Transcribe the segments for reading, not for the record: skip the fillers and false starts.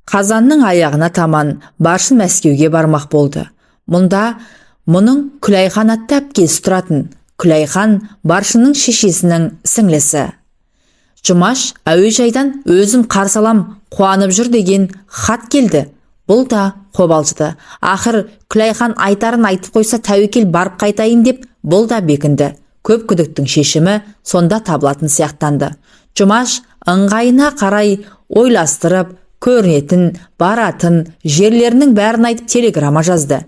Қазанның аяғына таман Баршын Мәскеуге бармақ болды. Мұнда мұның Күләйхан атты әпкесі тұратын. Күләйхан Баршынның шешесінің сіңлісі. Жұмаш әуежайдан «Өзім қарсы алам, қуанып жүр» деген хат келді. Бұл да қобалжыды. Ақыр Күләйхан айтарын айтып қойса, тәуекел, барып қайтайын деп бұл да бекінді. Көп күдіктің шешімі сонда табылатын сияқтанды. Жұмаш ыңғайына қарай ойластырып, көрінетін, баратын жерлерінің бәрін айтып, телеграмма жазды.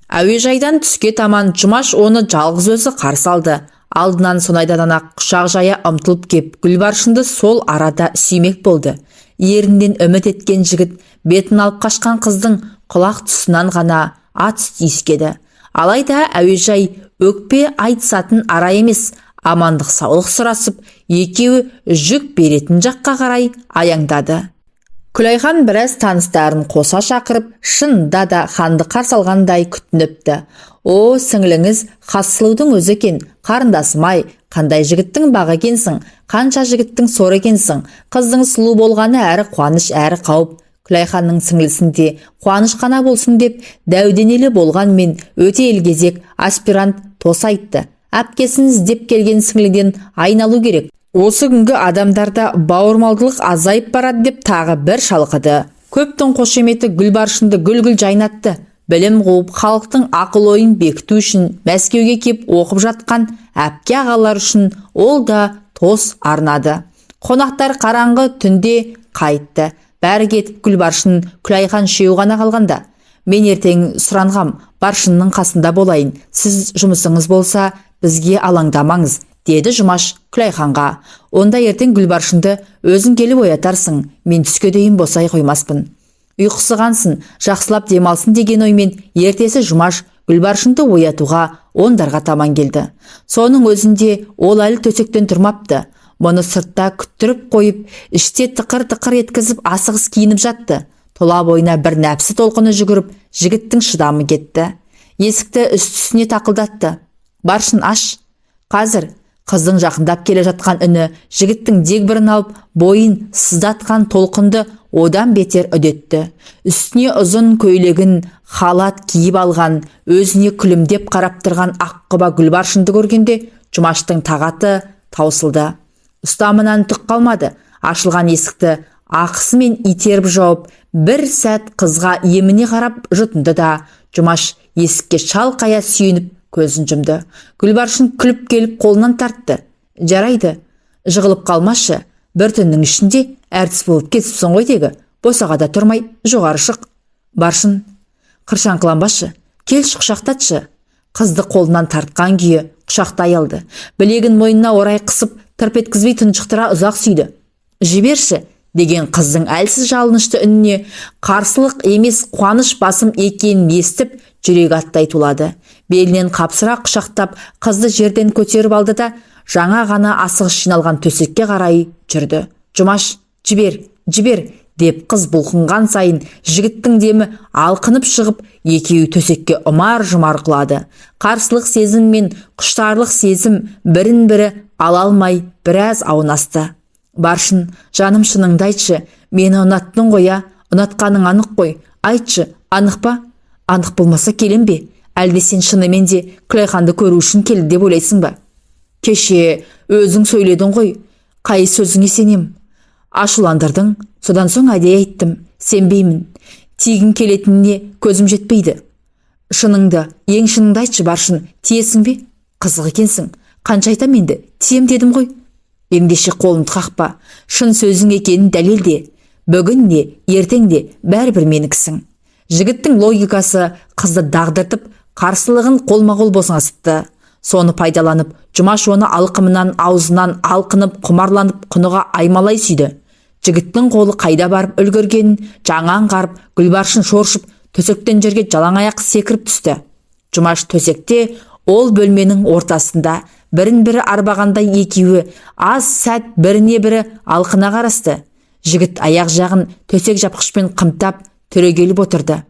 Әуежайдан түске таман Жұмаш оны жалғыз өзі қарсы алды. Алдынан сонайдан-ақ құшақ жая ұмтылып кеп, Гүлбаршынды сол арада сүймек болды. Ерінен үміт еткен жігіт бетін алып қашқан қыздың құлақ тұсынан ғана ат үсті иіскеді. Алайда әуежай өкпе айтысатын ара емес. Амандық саулық сұрасып, екеуі жүк беретін жаққа қарай аяңдады. Күләйхан біраз таныстарын қоса шақырып, шынында да ханды қарсы алғандай күтініпті. «О, сіңліңіз Хассұлудың өзі екен, қарындасым-ай, қандай жігіттің бағы екенсің, қанша жігіттің соры екенсің!» Қыздың сұлу болғаны әрі қуаныш, әрі қауіп. Күләйханның сіңлісінде қуаныш қана болсын деп, дәу денелі болғанмен өте елгезек аспирант тос айтты. Әпкесін іздеп келген сіңліден айналу керек, осы күнгі адамдарда бауырмалдылық азайып барады деп тағы бір шалқыды. Көптің қошеметі Гүлбаршынды гүл-гүл жайнатты. Білім қуып, халықтың ақыл-ойын бекіту үшін Мәскеуге кеп оқып жатқан әпке ағалар үшін ол да тос арнады. Қонақтар қараңғы түнде қайтты. Бәрі кетіп, Гүлбаршын, Күләйхан үшеуі ғана қалғанда: «Мен ертең сұранғам, Баршынның қасында болайын. Сіз жұмысыңыз болса, бізге алаңдамаңыз», – деді Жұмаш Күләйханға. «Онда ертең Гүлбаршынды өзің келіп оятарсың. Мен түске дейін босай қоймаспын. Ұйқысы қансын, жақсылап демалсын» деген оймен ертесі Жұмаш Гүлбаршынды оятуға 10-дарға таман келді. Соның өзінде ол әлі төсектен тұрмапты. Мұны сыртта күттіріп қойып, іште тықыр-тықыр еткізіп, асығыс киініп жатты. Тұла бойына бір нәпсі толқыны жүгіріп, жігіттің шыдамы кетті. Есікті үсті-үстіне тақылдатты. «Баршын, аш!» «Қазір!» Қыздың жақындап келе жатқан үні жігіттің дегбірін алып, бойын сыздатқан толқынды одан бетер үдетті. Үстіне ұзын көйлегін халат киіп алған, өзіне күлімдеп қарап тұрған аққұба Гүлбаршынды көргенде Жұмаштың тағаты таусылды. Ұстамынан түк қалмады. Ашылған есікті ақысымен итеріп жауып, бір сәт қызға еміне қарап жұтынды да, Жұмаш есікке шалқая сүйеніп, көзін жұмды. Гүлбаршын күліп келіп қолынан тартты. «Жарайды, жығылып қалмашы. Бір түннің ішінде әртіс болып кетіпсің ғой тегі. Босағада тұрмай жоғары шық. Баршын, қыршаңқыланбашы, келші, құшақтатшы». Қызды қолынан тартқан күйі құшақтай алды. Білегін мойнына орай қысып, тырп еткізбей тұншықтыра ұзақ сүйді. «Жіберші!» деген қыздың әлсіз жалынышты үніне қарсылық емес, қуаныш басым екенін естіп, жүрегі аттай тулады. Белінен қапсыра құшақтап, қызды жерден көтеріп алды да, жаңа ғана асығыс жиналған төсекке қарай жүрді. «Жұмаш, жібер, жібер!» деп қыз бұлқынған сайын жігіттің демі алқынып шығып, екеуі төсекке ұмар-жұмар құлады. Қарсылық сезім мен құштарлық сезім бірін бірі ала алмай біраз аунасты. «Баршын, жаным, шыныңды айтшы, мені ұнаттың ғой, а? Ұнатқаның анық қой, айтшы, анық па? Анық болмаса, келем бе? Әлде сен шынымен де Күләйханды көру үшін келді деп ойлайсың ба? Кеше өзің сөйледің ғой, қай сөзіңе сенем? Ашуландырдың, содан соң әдейі айттым, сенбеймін. Тигім келетініне көзім жетпейді. Шыныңды, ең шыныңды айтшы, Баршын, тиесің бе? Қызық екенсің, қанша айтам енді, тием дедім ғой. Ендеше қолымды қақпа, шын сөзің екенін дәлелде. Бүгін де, ертең де бәрібір менікісің». Жігіттің логикасы қызды дағдыртып, қарсылығын қолма-қол босаңсытты. Соны пайдаланып, Жұмаш оны алқымынан, аузынан алқынып, құмарланып, құныға аймалай сүйді. Жігіттің қолы қайда барып үлгергенін жаңа аңғарып, Гүлбаршын шоршып, төсектен жерге жалаң аяқ секіріп түсті. Жұмаш төсекте, ол бөлменің ортасында. Бірін бірі арбағандай екеуі аз сәт біріне бірі алқына қарасты. Жігіт аяқ жағын төсек жапқышпен қымтап, түрегеліп отырды.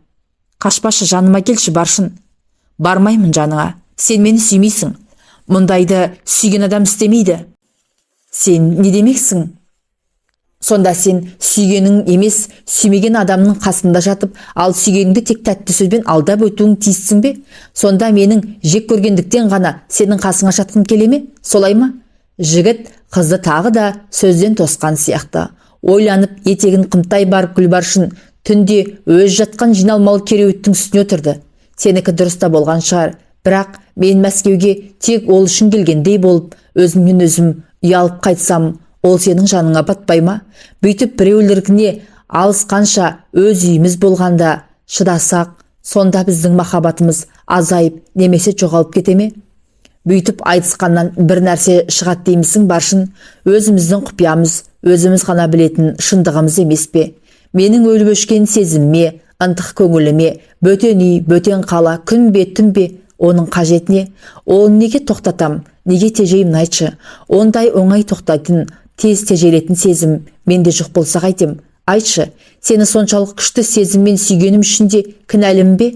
«Қашпашы, жаныма келші, Баршын». «Бармаймын жаныңа. Сен мені сүймейсің. Мұндайды сүйген адам істемейді». «Сен не демексің?» Сонда сен сүйгенің емес, сүймеген адамның қасында жатып, ал сүйгеніңді тек тәтті сөзбен алдап өтуің тиіссің бе? Сонда менің жек көргендіктен ғана сенің қасыңа жатқым келе ме? Солай ма? Жігіт қызды тағы да сөзден тосқан сияқты. Ойланып, етегін қымтай барып Гүлбаршын түнде өз жатқан жиналмалы кереуеттің үстіне отырды. Сенікі дұрыс та болған шығар, бірақ мен Мәскеуге тек ол үшін келгендей болып, өзімнен өзім ұялып қайтсам, ол сенің жаныңа батпай ма? Бүйтіп біреулеріне алысқанша өз үйіміз болғанда шыдасақ, сонда біздің махаббатымыз азайып немесе жоғалып кете ме? Бүйтіп айтысқаннан бір нәрсе шығады деймісің, Баршын? Өзіміздің құпиямыз, өзіміз ғана білетін шындығымыз емес пе? Менің өліп өшкен сезіміме, ынтық көңіліме бөтен үй, бөтен қала, күн бе, түн бе, оның қажетіне? Оны неге тоқтатам, неге тежеймін, айтшы? Ондай оңай тоқтайтын, тез тежелетін сезім менде жоқ болса қайтем? Айтшы, сені соншалық күшті сезіммен сүйгенім үшін де кінәлімін бе?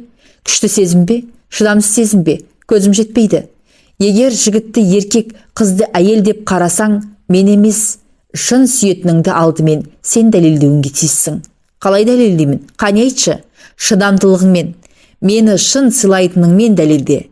Күшті сезім бе, шыдамсыз сезім бе? Көзім жетпейді. Егер жігітті еркек, қызды әйел деп қарасаң, мен емес, шын сүйетініңді алдымен сен дәлелдеуіңге тиіссің. Қалай дәлелдеймін? Қане, айтшы. Шыдамдылығыңмен, мені шын сыйлайтыныңмен дәлелде.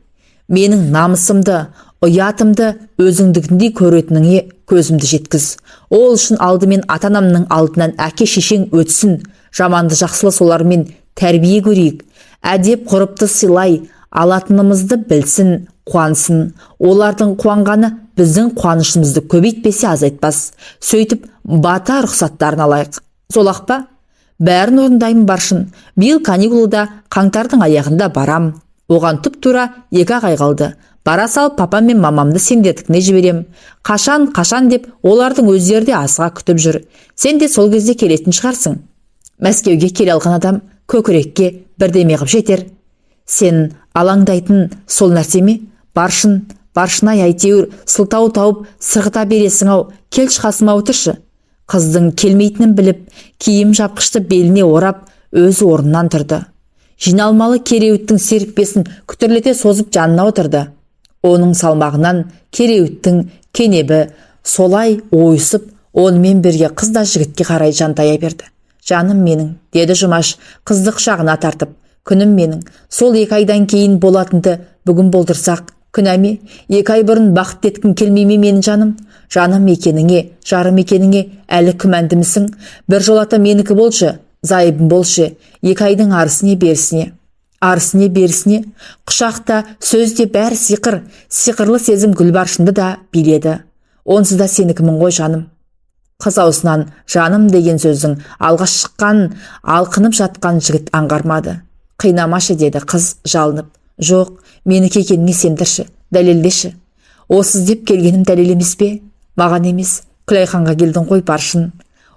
Менің намысымды, ұятымды өзіңдікіндей көретініңе көзімді жеткіз. Ол үшін алдымен ата-анамның алдынан әке шешең өтсін. Жаманды жақсылы солармен тәрбие көрейік. Әдеп ғұрыпты сыйлай алатынымызды білсін, қуансын. Олардың қуанғаны біздің қуанышымызды көбейтпесе, азайтпас. Сөйтіп бата рұқсаттарын алайық. Сол-ақ па? Бәрін орындаймын, Баршын. Биыл каникулда қаңтардың аяғында барам. Оған тұп тура 2-ақ ай қалды. Бара салып папам мен мамамды сендердікіне жіберем. Қашан, қашан деп олардың өздері де асыға күтіп жүр. Сен де сол кезде келетін шығарсың. Мәскеуге келе алған адам көкірекке бірдеме қып жетер. Сен алаңдайтын сол нәрсе ме? Баршын, Баршын-ай, әйтеуір сылтау тауып сырғыта бересің-ау. Келші, қасыма отыршы. Қыздың келмейтінін біліп, киім жапқышты беліне орап, өз орнынан тұрды. Жиналмалы кереуеттің серіппесін күтірлете созып жанына отырды. Оның салмағынан кереуеттің кенебі солай ойысып, онымен бірге қыз да жігітке қарай жантая берді. Жаным менің, деді Жұмаш қызды құшағына тартып. Күнім менің, сол 2 айдан кейін болатынды бүгін болдырсақ, күнә ме? 2 ай бұрын бақытты еткің келмей ме менің жаным? Жаным екеніңе, жарым екеніңе әлі күмәндімісің? Бір жолата менікі болшы, зайыбым болшы. 2 айдың арысіне берісіне. Арысіне берісіне, құшақта, сөзде бәрі сиқыр, сиқырлы сезім Гүлбаршынды да биледі. Онсыз да сенікімін ғой, жаным. Қыз аузынан жаным деген сөздің алғаш шыққан, алқынып жатқан жігіт аңғармады. Қинамашы, деді қыз жалынып. Жоқ, менікі екеніңе сендірші, дәлелдеші. Осы іздеп келгенім дәлел емес пе? Маған емес, Күлайханға келдің ғой, Баршын.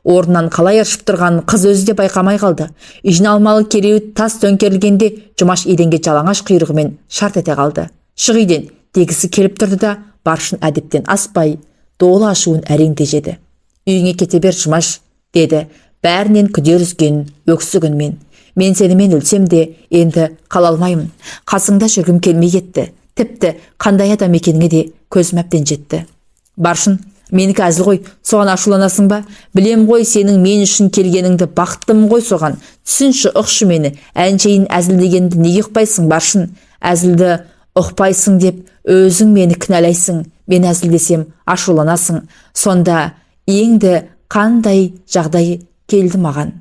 Орнынан қалай ыршып тұрғанын қыз өзі де байқамай қалды. Жиналмалы кереует тас төңкерілгенде Жұмаш еденге жалаңаш құйрығымен шарт ете қалды. Шық үйден дегісі келіп тұрды да, Баршын әдептен аспай, долы ашуын әрең тежеді. Үйіңе кете бер, Жұмаш, деді бәрінен күдер үзген өксік үнмен. Мен сенімен өлсем де енді қала алмаймын. Қасыңда жүргім келмей кетті. Тіпті қандай адам екеніңе де көзім әбден жетті. Баршын, менікі әзіл ғой, соған ашуланасың ба? Білем ғой сенің мен үшін келгеніңді, бақыттымын ғой соған. Түсінші, ұқшы мені, әншейін әзіл дегенді неге ұқпайсың, Баршын? Әзілді ұқпайсың деп өзің мені кінәлайсың. Мен әзілдесем ашуланасың. Сонда еңді қандай жағдай келді маған?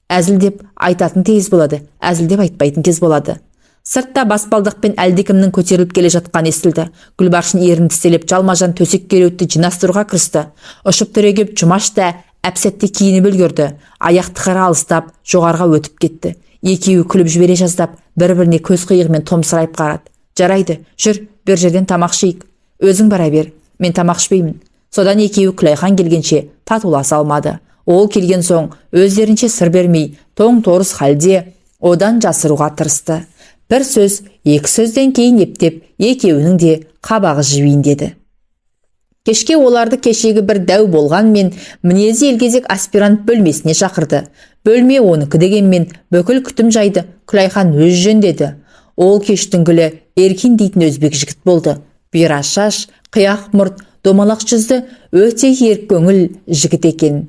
Әзілдеп айтатын тез болады, әзілдеп айтпайтын кез болады. Сыртта баспалдақпен әлдекімнің көтеріліп келе жатқаны естілді. Гүлбаршын ерін тістелеп жалма-жан төсек кереуетті жинастыруға кірісті. Ұшып түрегеп Жұмаш та әп-сәтте киініп үлгерді. Аяқ тықыры алыстап, жоғарыға өтіп кетті. Екеуі күліп жібере жаздап, бір-біріне көз қиығымен томсырайып қарады. Жарайды, жүр, бір жерден тамақ ішейік. Өзің бара бер, мен тамақ ішпеймін. Содан екеуі Күлайхан келгенше татуласа алмады. Ол келген соң өздерінше сыр бермей, тоң-торыс халде одан жасыруға тырысты. Бір сөз, екі сөзден кейін ептеп екеуінің де қабағы жібиін деді. Кешке оларды кешегі бір дәу болғанмен мінезі елгезек аспирант бөлмесіне шақырды. Бөлме оныкі дегенмен бүкіл күтім жайды Күлайхан өз жөндеді. Ол кештің гүлі Еркин дейтін өзбек жігіт болды. Бұйра шаш, қияқ мұрт, домалақ жүзді, өте еркөңіл жігіт екен.